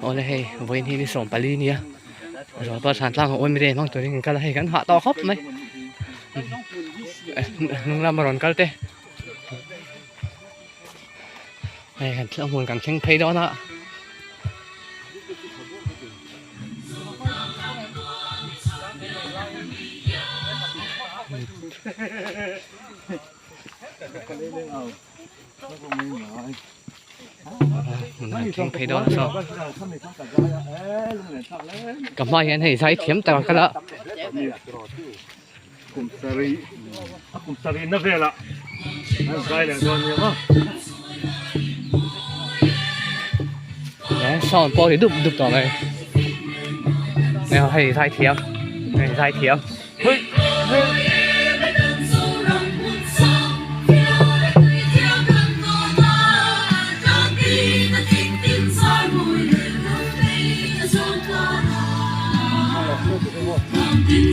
Awle hei vawiin hi ni 14 nia Zawlpa thlan tlang a awm reng hmang turin kan kal a hei kan hah tawh khawp mai hnung lama rawn kal te hei kan thil hmun kan thleng phei dawn a. Thleng phei dawn saw ka hma hian hei zai thiam tak a kal a sound pawh hi dup dup tawh mai hei zai thiam hei zai thiam.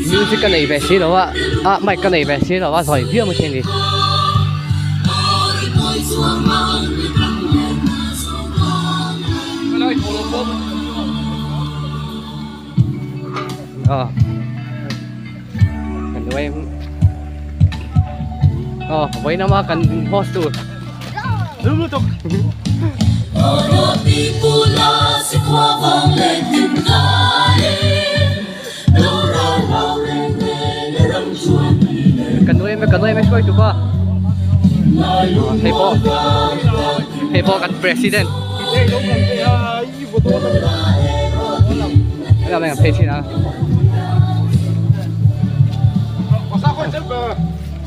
Music ka nei ve si lo a ah mic ka nei ve si lo a zawi viau mai thei a ni. Ờ. Kan nuai Ờ, với nó mà cần host tu. Kan nuai me hruai tu pa. Hei pawh hei pawh kan president. Hello mình phê trên à.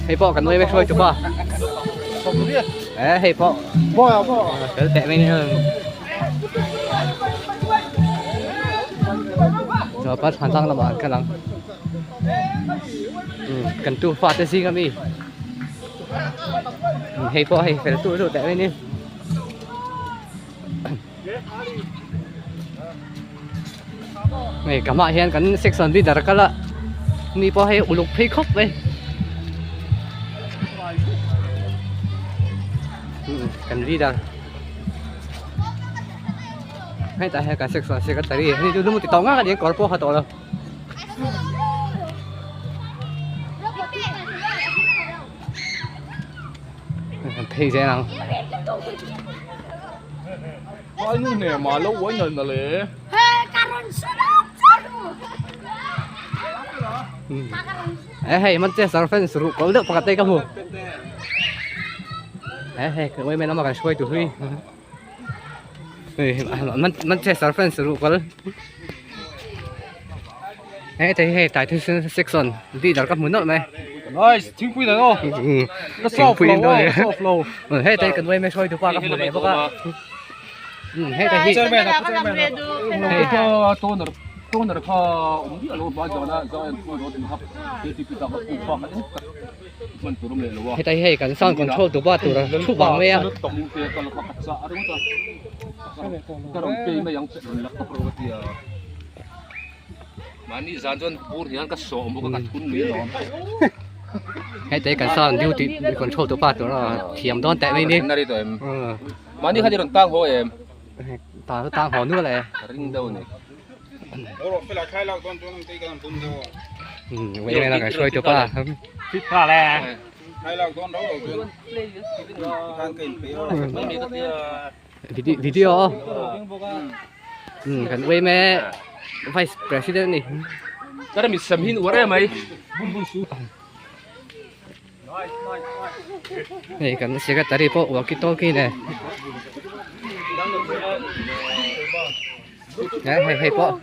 Hei pawh kan nuai me hruai tu pa. Ê hei pawh. Cái tệ mình hơn. Rồi bắt hoàn tăng là bạn cái lăng. Kan tu fa te zing ami. Hei pawh hei fel tu tu teh mai ni. Hei ka hmaah hian kan section leader a kal a mi pawh hei uluk phei khawp mai kan leader hetah hian kan section secretary hei chu lung ti tawh ngak a ni kawr pawh a ha tawh lo. Phei zel ang. Ê hei Manchester fans ruh kawl deuh pakhat te ka hmu. Ê hei ka uai mai lama kan hruai tu hlui. Manchester fans ruh kawl. Hei te hei tai thil section leader ka hmu nawlh mai. Nice, thingpui dan aw. Ka soft lo aw, soft lo. Hei te kan uai mai hruai tu pa ka hmu leh bawk a. Hei te hi. Chairman a, chairman a. Hei kha toner toner kha awm miah lo ba zana zan thu ro tin kha KTP ta ka pu pa kha eng tak hman tur awm leh lo a. Heta hi hei kan sound control tu ba tur a thu bang mai a. Tawng te kal kha ka cha a ringawt a. Ka rawn pay mai ang che rawn la tawp ro ka tia. Mahni zan chuan bur hian ka sawm bawk a ka thun mai alawm. Hei te kan sound duty control tu pa tur a thiam dawn teh mai ni. Mahni khan i rawn tang haw em? Tang tang haw nual e. Ring deuh ni. Wei mena kan hruai tu pa. Fit pha le. Video. Kan wei me vice president ni. Kara mi sam hin uar em ai. Bun bun su. Hei kan secretary pawh walkie talkie nen hei hei pawh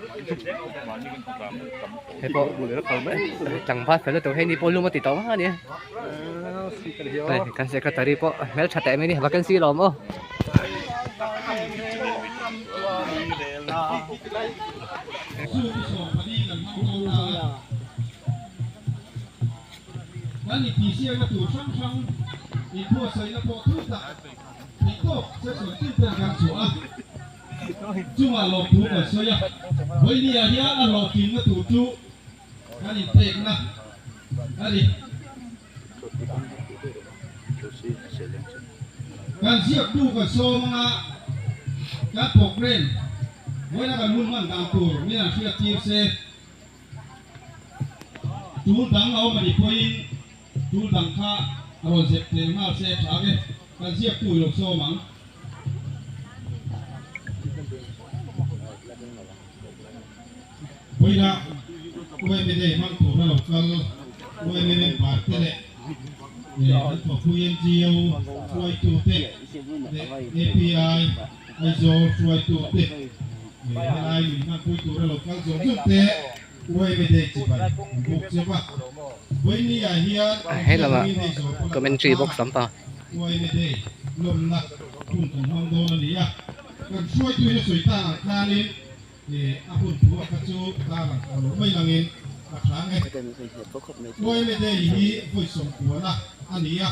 hei pawh tlangval fel lutuk hei ni pawh lum a ti tawh vang a ni hei kan secretary pawh hmeltha teh mai a ni vacancy lawm aw. Kan intihsiakna tur hrang hrang inbuatsaihna pawh thu tak theihtawp section tin ten kan chhuah a, chungah lawmthu kan sawi a. Vawinia hian a hlawhtlinna tur chu kan inpekna a ni. Kan ziaktu kan sawm anga kan programme. Vawiina kan hun hman dan tur min han hriat tir se. Tul dang a awm a nih pawhin tul dang kha a rawn zep tel nghal se a tha ang e. Kan ziaktu i lo sawm ang. Vawiina UMA Day hmang tura lo kal UMA member te leh an thawhpui NGO hruaitute leh API Aizawl hruaitute helai min hmanpui tura lo kal zawng zawng te UMA Day chibai an buk cheu a. Vawiini ah hian He lamah commentary box lampang. UMA Day lawmna hun kan hmang dawn a ni a. Kan hruaitu hi a sawi tak ang khanin A hun thu a kha chu tarang tawh loh mai langin ka hrang e. Uaime Day hi vawi sawmkuana a ni a,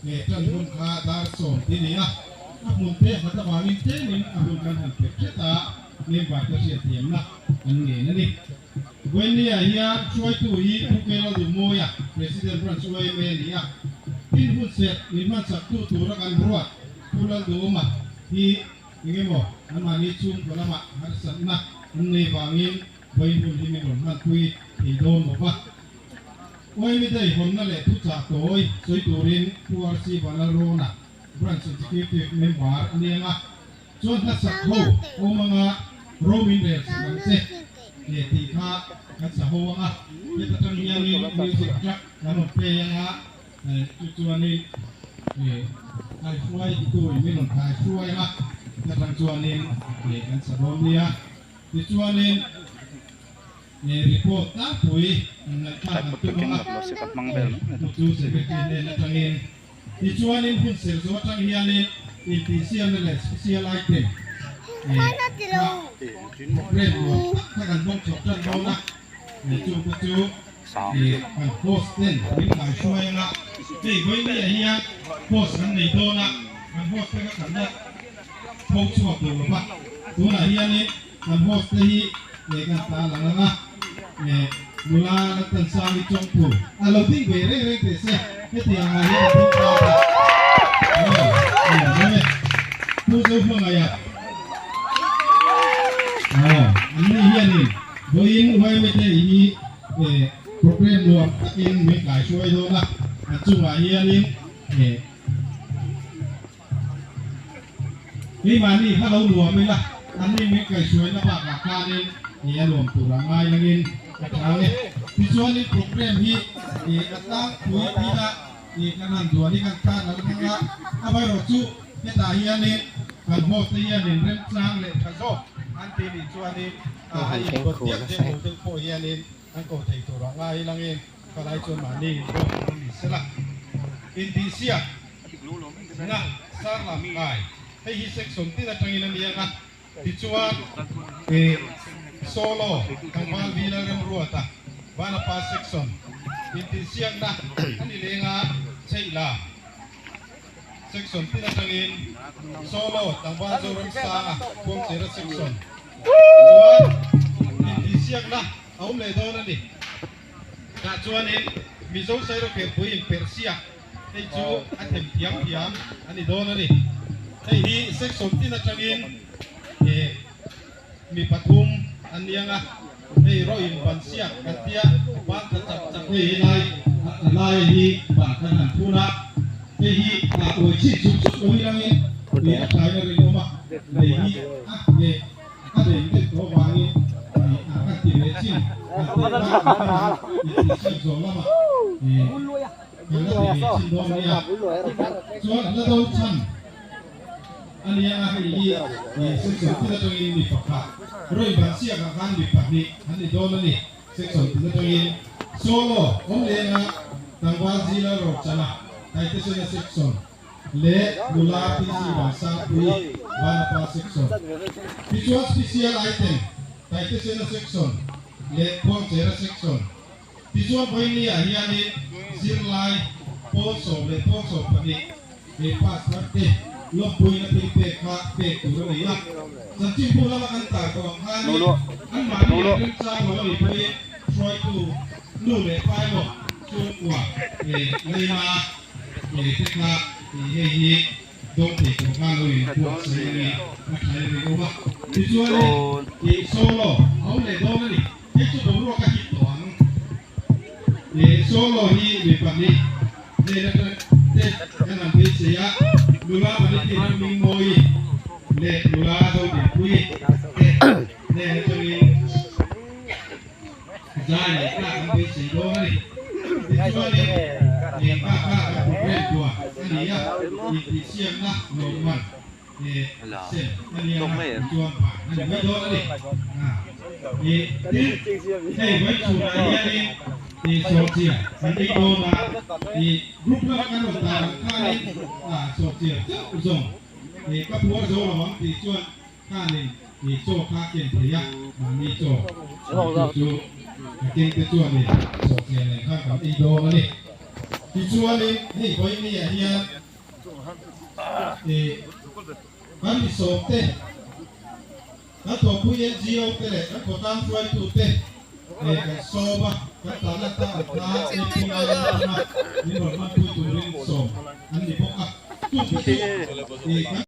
he tan hun kha dar sawm ti ni a, a hmun te hat avangin tlemin a hun kan han pek hret a, member te hriatthiamna an ngen a ni. Vawinia hian hruaitu hi Pu Kela Dumawia, President Branch Uaime a ni a, tin hun serh min hmansak tu tura kan ruat Pu Lalduhawma hi Eng emaw anmahni chhungkaw lamah harsatna an nei vangin vawi hun hi min rawn hmanpui thei dawn lo va. Oimi Day hawnna leh thuchah tawi sawi turin Pu RC Vanlalrawna, Branch Executive Member a ni ang a, chuan hlasak ho awm anga ro min rel sak ang che e tih kha kan sa ho ang a, heta tang hianin music track kan rawn play ang a. Chu chuanin kaihruai tuin min rawn kaihruai a, ta tang chuanin kan sa dawn nia. Tichuanin report tlangpui kan ngaihthlak han tum ang a, chu chu secretary hnen atangin. Tichuanin hun ser zawh atang hianin intihsiamna leh special item kha program nuam tak kha kan hmang chhuak tan dawn a, chungte chu. Kan host ten min kaihruai anga hei vawinia hian host kan nei dawn a, kan host te kha kan la tho chhuak duh lo va, tunah hianin kan host te hi kan ta lang anga nula la tan sang hi chawngtu a lo ding ve reng reng teh se hetiang ah hian a ding ta a, aw aw e Pu Zohmangaia aw an ni hianin vawiin uaime te hi Program nuam takin min kaihruai dawn a, a chungah hianin keimahni kha lo nuam ila, anni min kaihruaina bakah khanin a nuam tur ang ngai langin ka chang e. Tichuanin program hi a tlangpui phina kan han duan hi kan tan al hmang a, amaherawhchu hetah hianin kan host te hianin remchang leh tha zawk an ti nih chuanin a inpawt diak diak lo deuh pawh hianin an ko thei tur ah ngai langin palai chuan mahni inbawk tur a ni sela. Intihsiak na sar lam kai hei hi section tin atangin a ni ang a, tichuan solo tlangval Vila Remruata Vanapa section intihsiakna a ni leng a, Cheihla section tin atangin solo tlangval Zoramsanga Khuangchera section chuan intihsiakna a awm leh dawn a ni. Tah chuanin Mizo Sairawkherpui in Persia hei chu a them thiam thiam a ni dawn a ni. Hei hi section tin atangin eh mi pathum an ni ang a, hei rawh in ban siak kan tia ban tha chak chak hei hi lai a laia hi ban kan han phun a, hei hi a uai chhin chuk chuk lo hi langin tui a thain a rinawm a, lei hi a leh A den deuh tawh avangin a kan ti ve chin kan tih kha kan hman ang intihsiak zawh lamah kan la ti ve chin dawn nia. Chuan hla do chhan a nia a hei hi section tin atangin mi pakhat rawih ban siakah khan mi pahnih an ni dawn a ni. Section tin atangin solo awm lenga tlangval zila rawrchana Taitesena section leh nula PC Vansangpui Vanapa Section. Tichuan Special Item Taitesena Section leh Khuangchera Section. Tichuan Vawinia hianin zirlai pawl sawm leh pawl 12 he pass thar te lawmpuina thil pek kha pek tur a ni a. Chanchinbu lama kan tar tawh ang khanin anmahni leh remchang lo a nih pawhin hruaitu nu leh pa emaw chhungkua leina He te kha hei hi Dawng thei tur khan lo inbuatsaih a ni a thlai ring awm a. Tichuanin ih solo a awm leh dawn a ni. Hei chu boruak a hit tawh ang. Ih solo hi mi pahnih hnen atang te kan han beisei a, nula Vanity Ramdingmawii leh nula Zodinpuii te hnen atangin zai leh tlak an beisei dawn a ni. Tichuanin ih kha kha kan programme tuah a ni a, intihsiakna lawmman ih sem a nia tichuan ban a ni mai dawn a ni. Ih tin, hei Vaichhunah hianin ih sawhchiar kan ei dawn a, ih group lama kan rawn tar ang khanin ah sawhchiar chauh zawng ih ka phuar zo lo ang tih chuan Khanin i chaw kha ken thei a, mahni chaw chu chu a keng te chuanin sawhchian nen khan kan ei dawn a ni. Tichuanin hei vawinia hian i kan misawm te, kan thawhpui NGO te leh kan khawtlang hruaitu te kan sawm a, kan tarlan tak ang kha API atanga min rawn hmanpui turin sawm an ni bawk a, chungte chu i kan.